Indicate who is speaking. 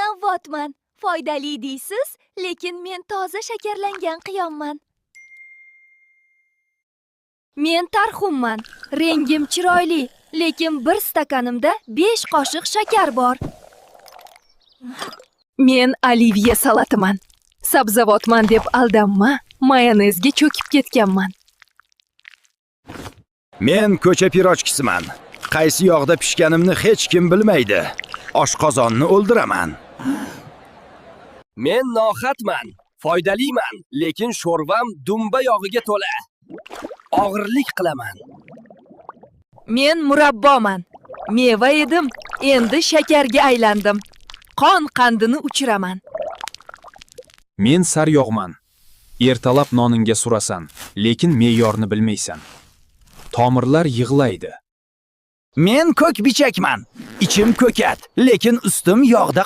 Speaker 1: Navvotman. Foydali deysiz, lekin men toza shakarlangan qiyonman. Men tarxunman. Rengim chiroyli, lekin bir stakanimda 5 qoshiq shakar bor. Men olivye salatiman. Sabzavotman deb aldanma, mayonezga cho'kib ketganman.
Speaker 2: Men ko'cha pirochkisiman. Qaysi yog'da pishganimni hech kim bilmaydi. Oshqozonni o'ldiraman.
Speaker 3: Men nohatman, foydaliman, lekin sho'rvam dumba yog'iga to'la. Og'irlik qilaman.
Speaker 1: Men murabboman. Meva edim, endi shakarga aylandim. Qon qandini uchiraman.
Speaker 4: Men saryog'man. Ertalab noningga surasan, lekin me'yorni bilmaysan. Tomirlar yig'laydi.
Speaker 2: Men ko'k bichakman. Ichim ko'kat, lekin ustim yog'da.